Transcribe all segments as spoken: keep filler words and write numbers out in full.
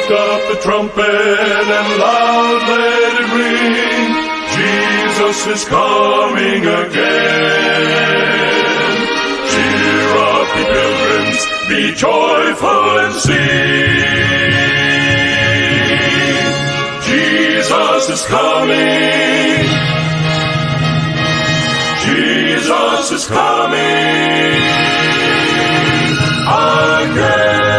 Up the trumpet and loud let it ring. Jesus is coming again. Cheer up, ye pilgrims, be joyful and sing. Jesus is coming. Jesus is coming again.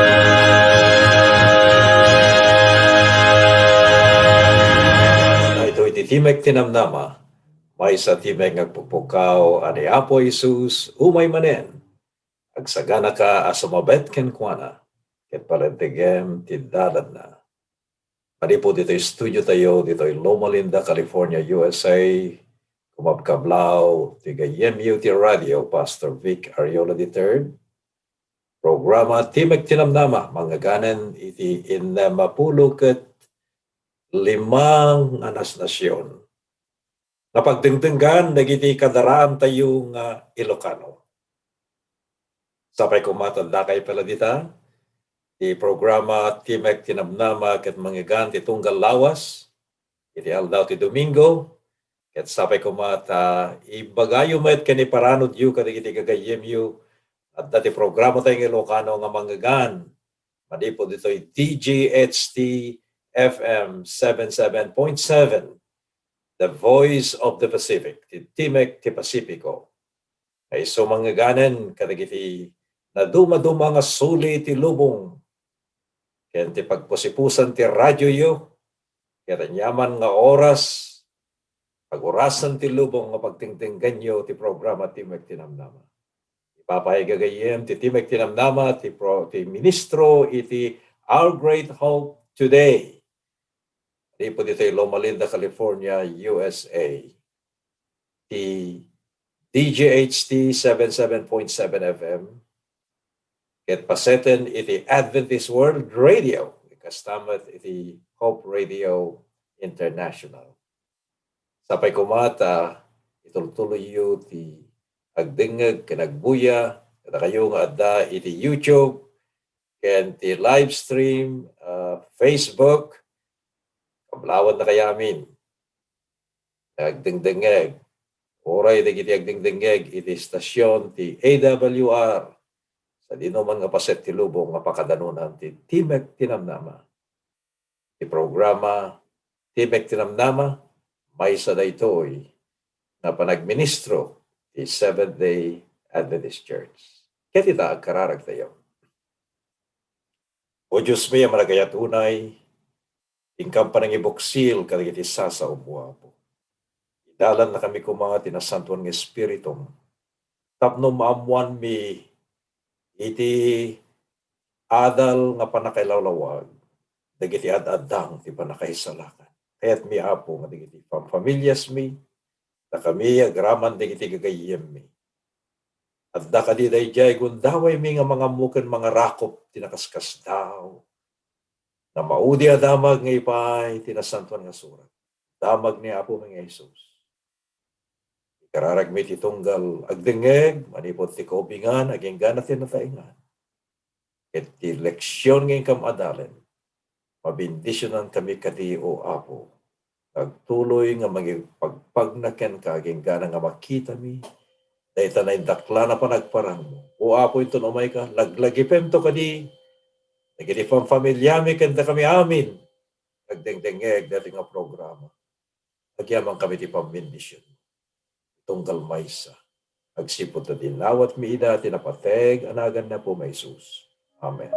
Daytoy ti Timek ti Namnama, maysa ti timek nga agpukpukkaw a ni Apo Jesus umay manen. Agsaganaka a sumabet kenkuana, ket palentegem ti dalanna. Manipud ditoy studio tayo, ditoy Loma Linda, California, U S A, kumabkablaw ti gayyemyo ti radio, Pastor Vic Ariola the third. Programa Timek ti Namnama, mangaganen iti innem a pulo ket lima nga nasnasion nga pagdengdenggan dagiti kadaraantayo nga Ilocano. Sapay koma ta dakay pala dita, ti programa Timek ti Namnama ket manggagan ti tunggal lawas, iti aldaw ti Domingo, ket sapay koma ta ibagayo met ken iparanudyo kadagiti gagayyemyo, adda ti programa tayo nga Ilocano nga manggagan, manipud ditoy D G H T F M seven seven point seven, The Voice of the Pacific, ti Timek ti Pasifiko. Nga isu mangganen kadagiti nadumaduma nga suli ti lubong, ken ti pagpusipusan ti radioyo, ket aniaman nga oras, pagurasan ti lubong nga pagdengdenggenyo ti programa Timek ti Namnama. Ipapay gagayyem ti Timek ti Namnama ti pro-, ti ministro iti Our Great Hope Today. Manipud ditoy Loma Linda, California, U S A, ti D G H T seven seven point seven F M, ket paseten iti Adventist World Radio, kasta met iti Hope Radio International. Sapay koma ta itultuloyyo ti agdengngeg ken agbuya kadakayo nga adda iti YouTube ken ti live stream, ah, Facebook. Kablawannakayo amin nga agdengdengngeg. Uray dagiti agdengdengngeg iti estasion ti A W R, sadino man nga paset ti lubong nga pakadanunan ti Timek ti Namnama. Ti programa Timek ti Namnama, maysa daytoy nga panagministro ti Seventh-day Adventist Church. Ket ita, agkararagtayo. O Diosmi a managayat unay, inkam panangibuksil kadagiti sasaom, O Apo. Idalannakami koma ti Nasantoan nga Espiritum tapno maammoanmi iti adal nga pannakailawlawag dagiti ad-addang ti pannakaisalakan. Kayatmi, Apo, nga dagiti pamfamiliasmi, dakami agraman dagiti gagayyemmi. Adda kadi daydiay gundawaymi nga mangammo ken mangarakop ti nakaskasdaaw nga maudi a damag nga ipaay ti Nasantoan nga Surat. Damag ni Apomi nga Jesus. Ikararagmi ti tunggal agdengngeg manipud ti kaubingan agingga ti nataengan. Ket ti leksion nga inkam adalen, mabendisionankami kadi, O Apo, nga agtuloy nga mangipagpagna kenka agingga nga makitami dayta naindaklan a panagparangmo. O Apo, inton umayka, laglagipemto kadi dagiti pamfamiliami ken dakami amin nga agdengdengngeg daytoy nga programa. Agyamankami ti pambendision tunggal maysa. Agsipud ta dinawatmi ida ti napateg a nagan ni Apomi a Jesus. Amen.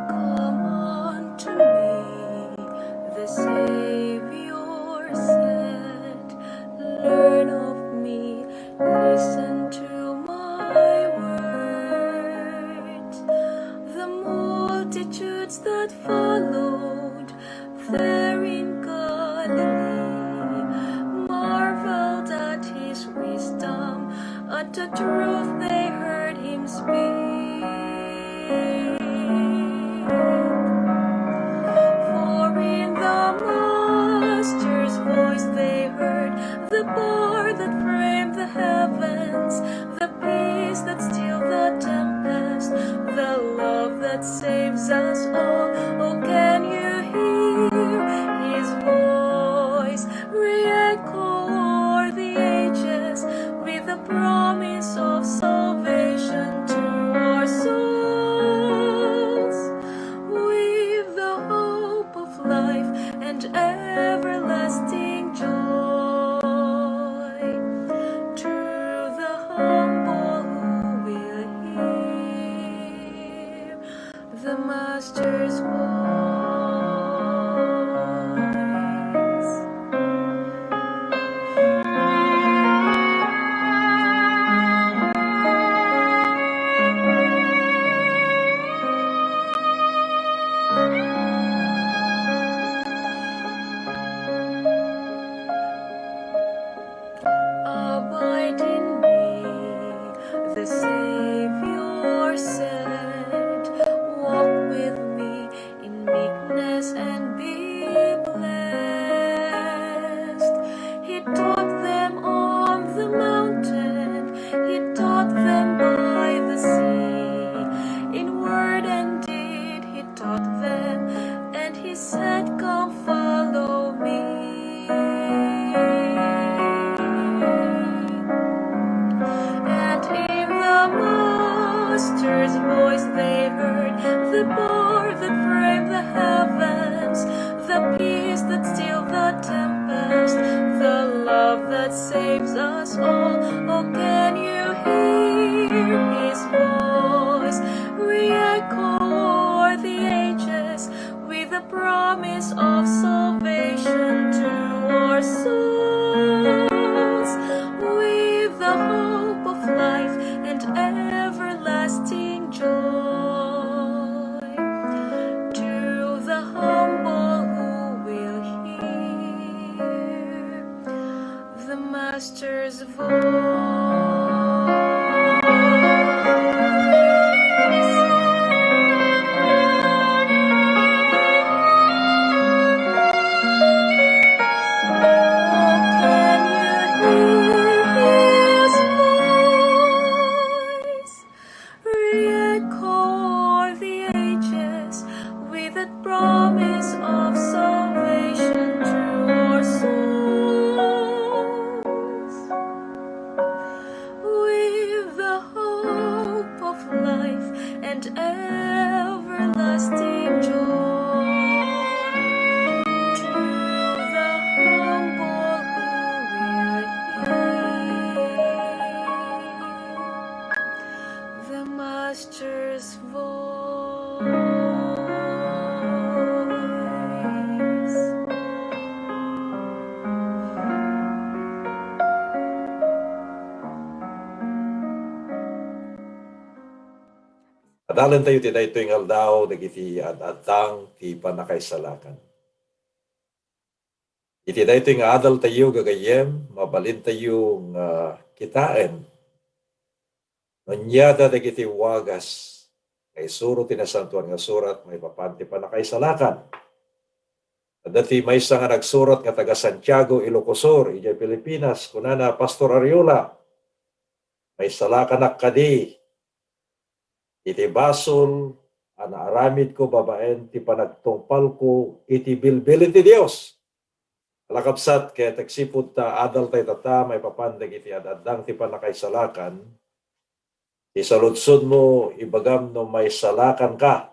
Come unto me, the Savior said, learn of me, listen to my words. The multitudes that followed there in Galilee truth they heard him speak. For in the Master's voice they heard the power that framed the heavens, the peace that stilled the tempest, the love that saves us all. Oh, can you hear his voice re-echo o'er the ages with the promise of salvation to our souls, with the hope of life and everlasting joy to the humble who will hear the Master's voice. Abide in me, the Savior said. Walk with me in meekness and be blessed. He taught them on the mountain. He taught them by the sea. In word and deed, he taught them, and he said, "Come, follow me." And in the Master's voice they heard the power that framed the heavens, the peace that stilled the tempest, the love that saves us all. Oh, can you hear his voice re-echo o'er the ages with the promise of salvation to our souls, with the hope of life and everlasting joy to the humble who will hear the Master's voice. Oh, can you hear his voice re-echo o'er the ages with the promise of salvation to our souls, with the hope of life and everlasting joy to the humble who will hear the Master's voice. Adalentayo ti daytoy nga aldaw dagiti ad-addang ti pannakaisalakan. Iti daytoy nga adaltayo, gagayyem, mabalintayo nga kitaen no ania dagiti wagas nga isuro ti Nasantoan nga Surat maipapan ti pannakaisalakan. Adda ti maysa nga nagsurat nga taga Santiago, Ilocos Sur, idiay Pilipinas. Kunana, Pastor Ariola, maisalakanak kadi iti basol a naaramidko babaen ti panagtungpalko iti bilbilin ti Dios. Ala, kabsat, ket agsipud ta adaltayo tatta maipapan dagiti ad-addang ti pannakaisalakan, ti saludsodmo, ibagam no maisalakanka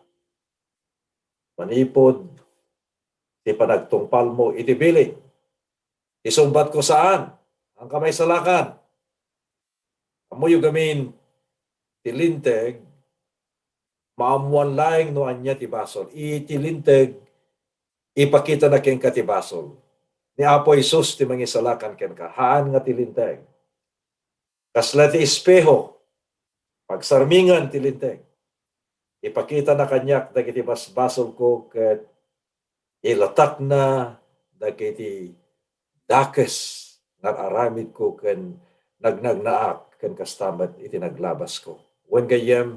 manipud ti panagtungpalmo iti bilin. Isungbatko, saan. Saanka maisalakan. Ammoyo gamin, ti Linteg, maammoan laeng no ania ti basol. Iti Linteg, ipakitana kenka ti basol. Ni Apo Jesus ti mangisalakan kenka. Haan nga ti Linteg. Kasla ti espeho, pagsarmingan ti Linteg. Ipakitana kaniak dagiti basbasolko ket ilatakna dagiti dakes nga ar-aramidko ken nagnagnaak ken kasta met iti naglabasko. Wen gayyem,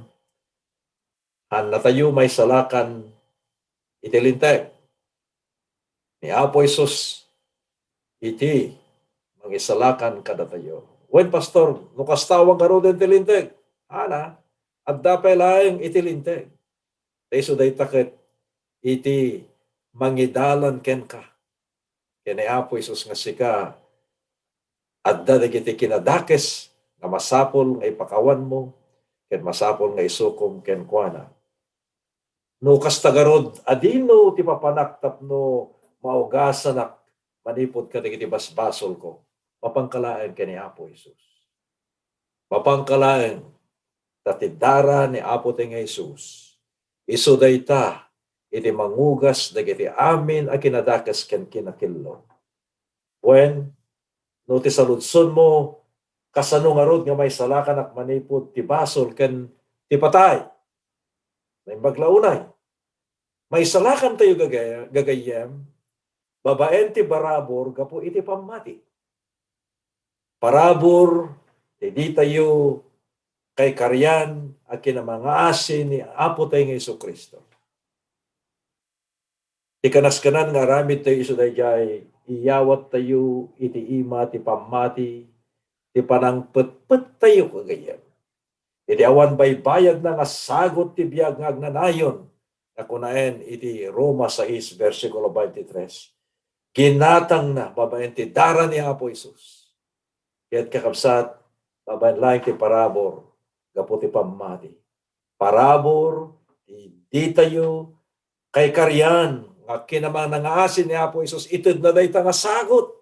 haannatayo maisalakan iti Linteg ni Apo Jesus iti mangisalakan kadatayo. Wen, Pastor, no kasta, awan ngaruden ti Linteg. Haanna, adda pay laeng iti Linteg. Ta isu dayta ket iti mangidalan kenka ken ni Apo Jesus nga sika, adda dagiti kinadakes nga masapul nga ipakawanmo ken masapul nga isukom kenkuana. No kasta garud, adino ti papanak tapno maugasanak manipud kadagiti basbasolko? Mapanka laeng ken ni Apo Jesus. Mapanka laeng, ta ti dara ni Apo tayo nga Jesus, isu dayta iti mangugas dagiti amin a kinadakes ken kinakillo. Wen, no ti saludsonmo, kasano ngarud nga maisalakanak manipud ti basol ken ti patay? Naimbag la unay, maisalakantayo gagay-, gagayyem babaen ti parabur gapu iti pammati. Parabur ti ditayo kaikarian a kinamangaasi ni Apo tayo nga Jesu-Cristo. Ti kanaskenan nga aramidtayo isu daydiay, iyawattayo iti ima ti pammati, ti panangpetpettayo, gagayyem. Iti awan baybayadna nga sagut ti biag nga agnanayon, nga kunaen iti Roma sais, bersikulo twenty-three, ginatangna babaen ti dara ni Apo Jesus. Ket kakabsat, babaen laeng ti parabur gapu ti pammati. Parabur ti ditayo kaikarian nga kinamanangaasi ni Apo Jesus, itedna dayta nga sagut.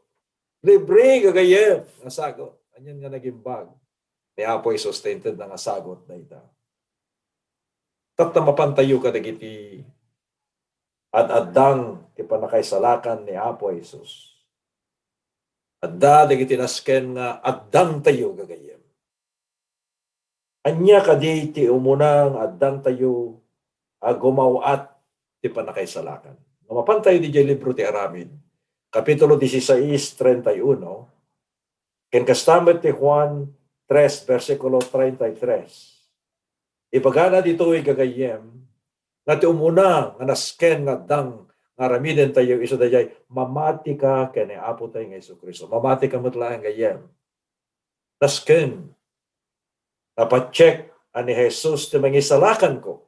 Libre, gagayyem, nga sagut. Anian nga nagimbag ni Apo Jesus ta intedna nga sagut dayta? Tatta, mapantayo kadagiti ad-addang ti pannakaisalakan ni Apo Jesus. Adda dagiti nasken nga addangtayo, gagayyem. Ania kadi ti umuna nga addangtayo a gumaw-at ti pannakaisalakan? No mapantayo didiay libro ti Aramid, Kapitulo dieciséis, treinta y uno, ken kasta met ti Juan tres, bersikulo treinta y tres. Ibagana ditoy, gagayyem, nga ti umuna nga nasken nga addang nga aramidentayo isu daydiay, mamatika ken ni Apo tayo nga Jesu-Cristo. Mamatika met laeng, gayyem. Nasken, napatiek a ni Jesus ti mangisalakanko.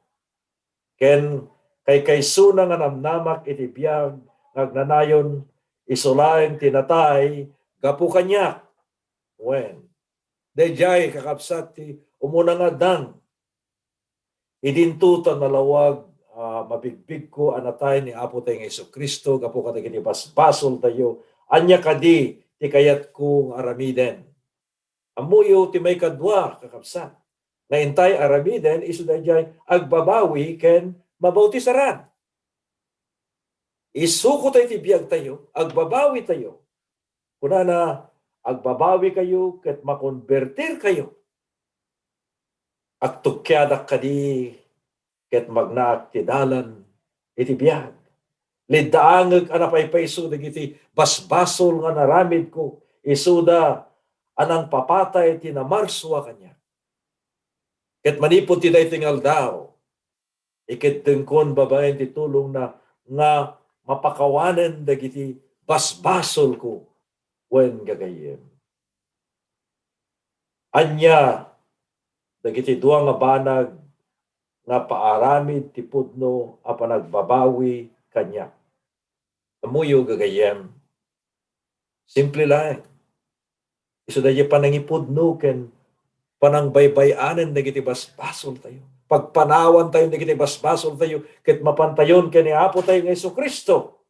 Ken kaykaysona nga namnamak iti biag nga agnanayon, isu laeng ti natay gapu kaniak. Wen, daydiay, kakabsat, ti umuna nga addang. Idinto ta nalawag a mabigbigko a natay ni Apo tayo nga Jesu-Cristo gapu kadagiti basbasoltayo. Ania kadi ti kayatko nga aramiden? Ammoyo ti maikadua, kakabsat, nga intay aramiden isu daydiay agbabawi ken mabautisaran. Isuko tayo ti biagtayo, agbabawitayo. Kunana, agbabawikayo ket makonbertirkayo. Agtugkiadak kadi ket magnaak ti dalan iti biag. Liddaangek a napaypayso dagiti basbasol nga naramidko, isuda a nangpapatay ti namarso a kaniak. Ket manipud ti daytoy nga aldaw, ikeddengkon babaen ti tulongna nga mapakawanen dagiti basbasolko wen gagayyem. Ania dagiti dua nga banag nga paaramid ti pudno a panagbabawi kaniak? Ammoyo, gagayyem, simple laeng. Isu daydiay panangipudno ken panangbaybay-anen dagiti basbasoltayo. Pagpanawantayo dagiti basbasoltayo ket mapantayon ken ni Apo tayo nga Jesu-Cristo.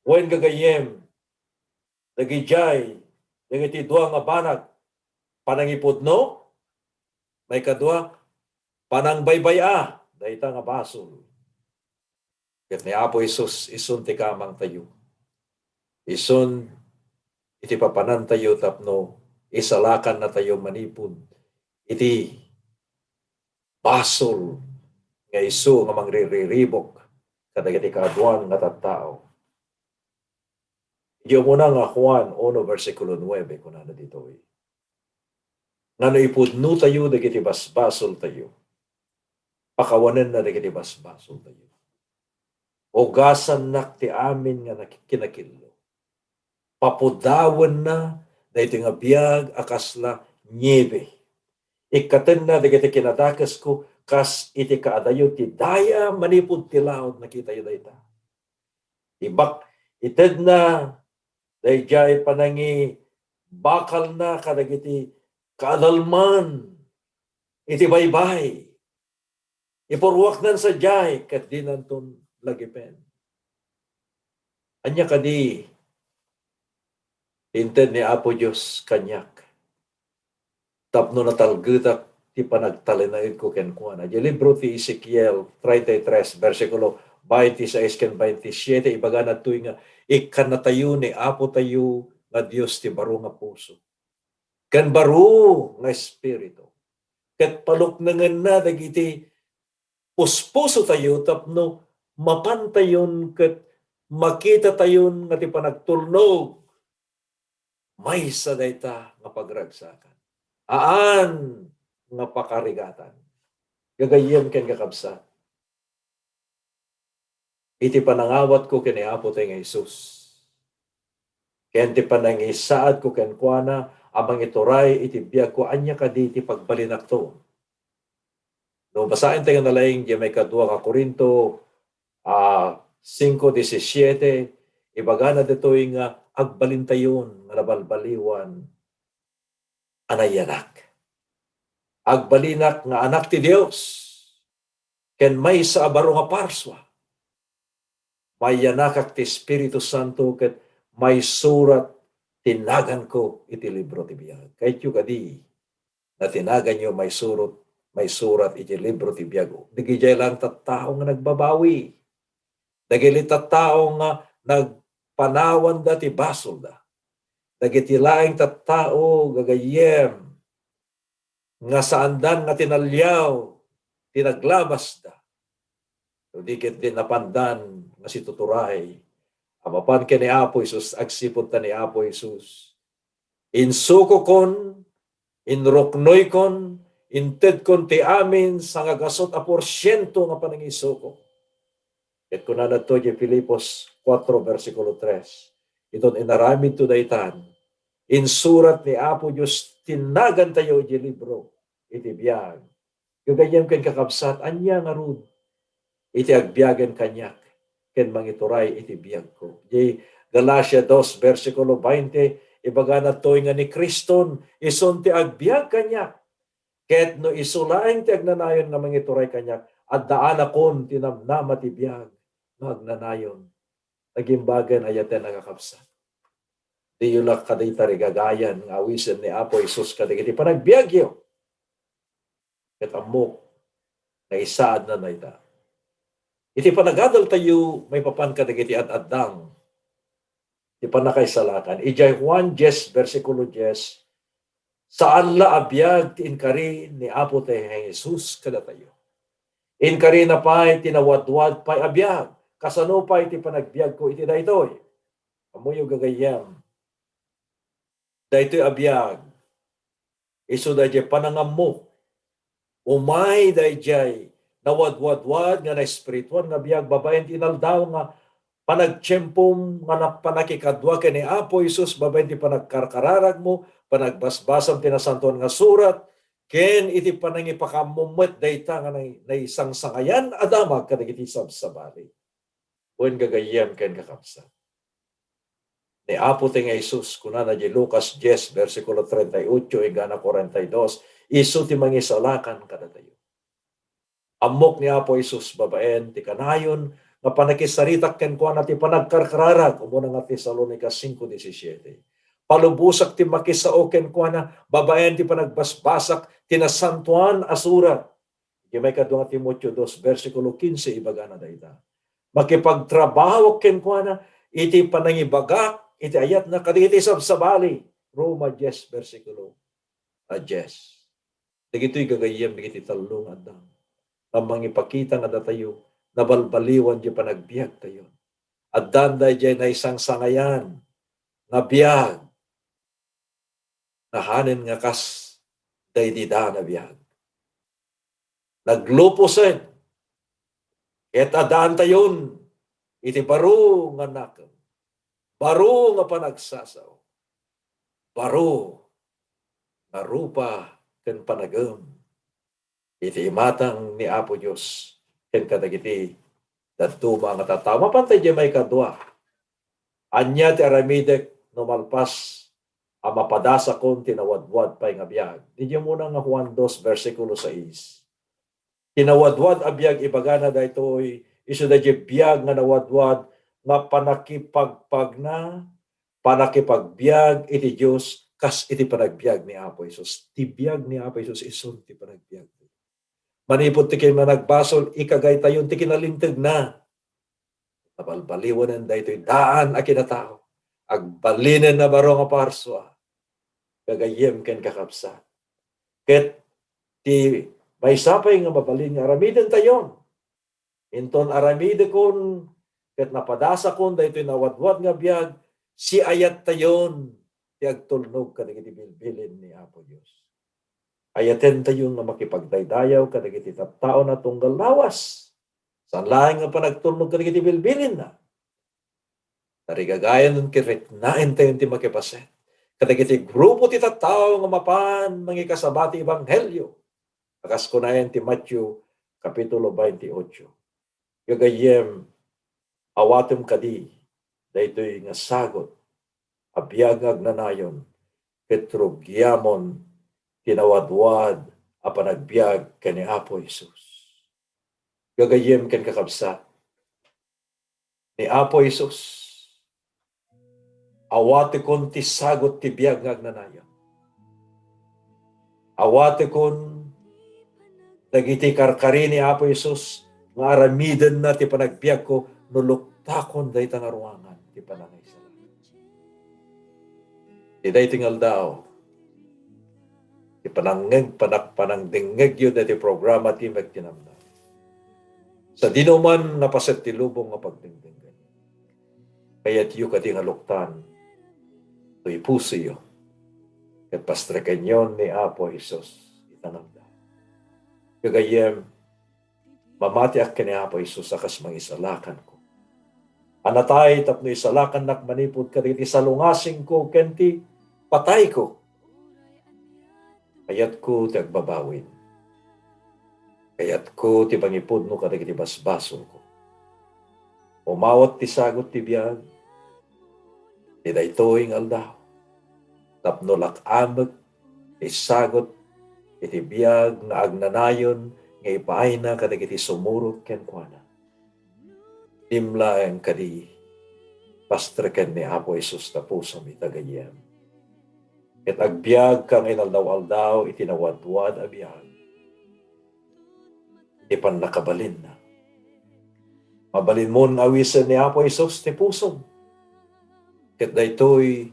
Wen, gagayyem, dagidiay dagiti dua nga banag: panangipudno, maikadua, panangbaybay-a dayta nga basol. Ket ni Apo Jesus isun ti kamangtayo. Isun iti papanantayo tapno isalakannatayo manipud iti basol nga isu nga mangririribuk kadagiti kaaduan nga tattao. Idi umuna nga Juan uno, bersikulo nuebe, kunana ditoy: nga no ipudnotayo dagiti basbasoltayo, pakawanenna dagiti basbasoltayo. Ugasannak ti amin nga nak-, kinakillo. Papudawenna daytoy nga biag a kasla niebe. Ikkatenna dagiti kinadakesko kas iti kaadayo ti daya manipud ti laud, nakitayo dayta. Ibak-, itedna daydiay panangibakalna kadagiti kaadalman iti baybay. Ipurruaknan sadiay ket dinanton lagipen. Ania kadi ti inted ni Apo Dios kaniak tapno natalgedak ti panagtalinaedko kenkuana? Diay libro ti Ezekiel treinta y tres, bersikulo twenty-six ken twenty-siete, ibagana ditoy nga ikkannatayo ni Apo tayo nga Dios ti baro nga puso ken baro nga espiritu, ket paluknengenna dagiti puspusotayo tapno mapantayon ket makitatayon nga ti panagtulnog maysa dayta nga pagragsakan. Haan nga pakarigatan. Gagayyem ken kakabsat, iti panangawatko ken ni Apo tayo nga Jesus, ken ti panangisaadko kenkuana a mangituray iti biagko, ania kadi ti pagbalinakto? No basaentayo nga nalaing diay maikadua nga Corinto, ah, cinco diecisiete, ibagana ditoy nga agbalintayon nga nabalbaliwan a nayanak. Agbalinak nga anak ti Dios, ken maysa a baro nga parsua. Mayanakak ti Espiritu Santo ket maisurat ti naganko iti libro ti biag. Kayatyo kadi, nga ti naganyo maisurot, maisurat iti libro ti biag. Dagidiay laeng tattao nga nagbabawi. Dagiti tattao nga nagpanawanda ti basolda. Dagiti laeng tattao, gagayyem, nga saandan nga tinaliaw ti naglabasda. No di ket di napandan nga situturay a mapan ken ni Apo Jesus, agsipud ta ni Apo Jesus, insukokon, inruknoykon, intedkon ti amin sangagasut a porsiento nga panangisuko. Ket kunana ditoy iti Filipos kuatro, bersikulo tres, iton inaramidto daytan, insurat ni Apo Dios ti nagantayo iti libro iti biag. Gagayyem ken kakabsat, ania ngarud iti agbiagen kaniak ken mangituray iti biagko? Di Galacia dos, bersikulo twenty, ibagana ditoy nga ni Kriston isun ti agbiag kaniak. Ket no isu laeng ti agnanayon nga mangituray kaniak, addaanakon ti namnama ti biag nga agnanayon. Nagimbagen, ayaten a kakabsat. Diyo la kadayta rigagayan nga awisen ni Apo Jesus kadagiti panagbiagyo. Ket ammok nga isaadna dayta. Iti panagadaltayo maipapan kadagiti ad-addang ti pannakaisalakan, idiay Juan dies, bersikulo dies, saan la a biag ti inkari ni Apo tayo Jesus kadatayo. Inkarina pay ti nawadwad pay a biag. Kasano pay ti panagbiagko iti daytoy? Ammoyo, gagayyem, daytoy a biag, isu daydiay panangammok. Umay daydiay nawadwadwad nga naespirituan nga biag babaen ti inaldaw nga panagtiempom nga na-, pannakikadua ken ni Apo Jesus babaen ti panagkarkararagmo, panagbasbasam ti Nasantoan nga Surat, ken iti panangipakaammom met dayta nga nay-, naisangsangayan a damag kadagiti sabsabali. Wen, gagayyem ken kakabsat, ni Apo ti nga Jesus, kunana di Lucas dies, bersikulo treinta y ocho, igana cuarenta y dos, isu ti mangisalakan kadatayo. Ammok ni Apo Jesus babaen ti kanayon nga pannakisaritak kenkuana ti panagkarkararag, umuna nga Tesalonica cinco diecisiete. Palubosak ti makisao kenkuana babaen ti panagbasbasak ti Nasantoan a Surat. Iti maikadua nga Timoteo dos, bersikulo quince, ibagana dayta, makipagtrabaho kenkuana iti panangibagak iti ayatna kadagiti sabsabali. Roma dies, bersikulo a dies. Dagitoy gagayyem dagiti tallo nga addang nga mangipakita nga datayo nabalbaliwan diay panagbiagtayo. Addan daydiay naisangsangayan nga biag. Nahanen nga kas daydi daan a biag. Nagluposen, ket addaantayon iti baro nga nakem, baro nga panagsasao, baro nga rupa ken panagem iti imatang ni Apo Dios ken kadagiti dadduma nga tattao. Mapan ta idiay maikadua, ania ti aramidek no malpas a mapadasakon ti nawadwad pay nga biag? Idiay umuna nga Juan dos, bersikulo sais. Ti nawadwad a biag, ibagana daytoy, isu daydiay biag nga nawadwad nga panakipagpagna, panakipagbiag iti Dios kas iti panagbiag ni Apo Jesus. Ti biag ni Apo Jesus isun ti panagbiag. Manipud ti kinanagbasol, ikagaytayon ti kinalintegna. Nabalbaliwanen daytoy daan a kinatao. Agbalinen a baro nga parsua. Gagayyem ken kakabsat. Ket ti maysa pay nga mabalin nga aramidentayon, inton aramidekon ket napadasakon daytoy nawadwad nga biag, siayattayon ti agtulnog kadagiti bilbilin ni Apo Dios. Ayatentayon nga makipagdaydayaw kadagiti tattaona tunggal lawas. Saan laeng nga panagtulnog kadagiti bilbilinna. Tarigagayan ket riknaentayon ti makipaset kadagiti grupo ti tattao nga mapan mangikasaba ti ebanghelio. A kas kunaen ti Mateo, Kapitulo twenty-eight. Gagayyem, awatem kadi daytoy nga sagut a biag nga agnanayon ket rugiamon ti nawadwad a panagbiag ken ni Apo Jesus. Gagayyem ken kakabsat, ni Apo Jesus, awatekon ti sagut ti biag nga agnanayon. Awatekon dagiti karkari ni Apo Jesus nga aramidenna ti panagbiagko no luktakon dayta nga ruangan ti panangaisalakan. Iti daytoy nga aldaw, ti panangngeg, panak-, panangdengngegyo daytoy programa ti Agtinamnama. Sadino man nga paset ti lubong nga pagdengdenggen, kayatyo kadi nga luktan toy pusoyo ket pastrekenyon ni Apo Jesus ita nga aldaw. Gagayyem, mamatiak ken ni Apo Jesus a kas mangisalakanko. A natay tapno isalakannak manipud kadagiti salungasingko ken ti patayko. Kayatko ti agbabawin. Kayatko ti mangipudno kadagiti basbasolko. Umawat ti sagut ti biag ti daytoy nga aldaw, tapno lak-amek ti sagut iti biag nga agnanayon nga ipaayna kadagiti sumurot kenkuana. Dimlaeng kadi, pastreken ni Apo Jesus ta pusom ita gayyem. Ket agbiagka nga inaldaw-aldaw iti nawadwad a biag. Iti pannakabalinna. Mabalinmon nga awisen ni Apo Jesus ti pusom. Ket daytoy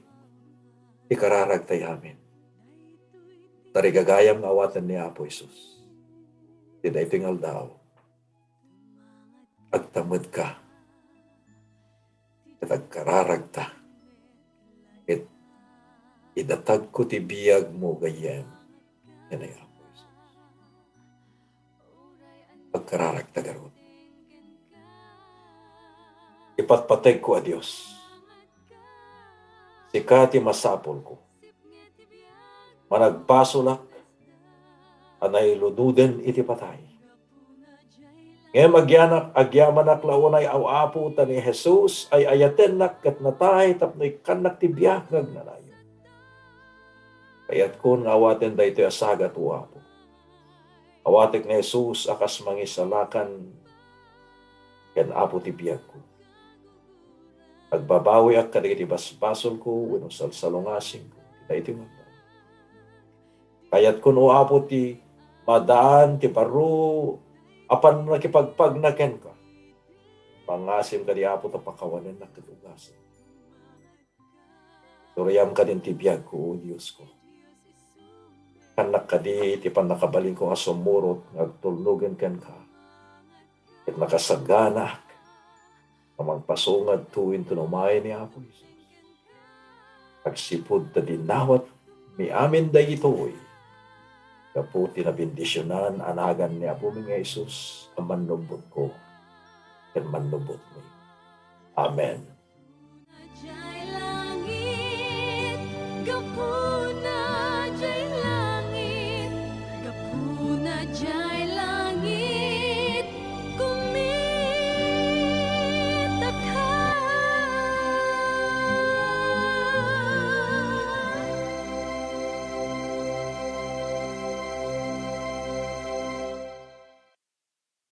ti kararagtay amin. Tarigagayam nga awaten ni Apo Jesus. Iti daytoy nga aldaw. Agtamedka. Ket agkararagta. Ket idatagko ti biagmo gayyem. Ken ni Apo Jesus. Agkararagta garud. Ipatpategko a Dios. Sika ti masapulko. Managbasolak a nailunuden iti patay. Ngem agyanak, agyamanak la unay, aw Apo, ta ni Jesus ay ayatennak ket natay tapno ikkannak ti biag nga agnanayon. Kayatkon nga awaten daytoy a sagat, o Apo. Awatek ni Jesus a kas mangisalakan ken Apo ti biagko. Agbabawiak kadagiti basbasolko wenno salsalungasingko. Daytoy nga Kayatkon, o Apo, ti madaan ti baro a pannakipagpagna kenka. Pangngasim kadi, Apo, ta pakawanennak ket ugasen. Turayam kadin ti biagko, o Diosko. Kannak kadi ti pannakabalinko a sumurot nga agtulnogen kenka. Ket nakasaganak a mangpasungadto inton umay ni Apo Jesus. Agsipud ta dinawatmi amin dagitoy, gapu ti nabendisionan a nagan ni Apomi nga Jesus a mannubbotko ken mannubbotmi. Amen.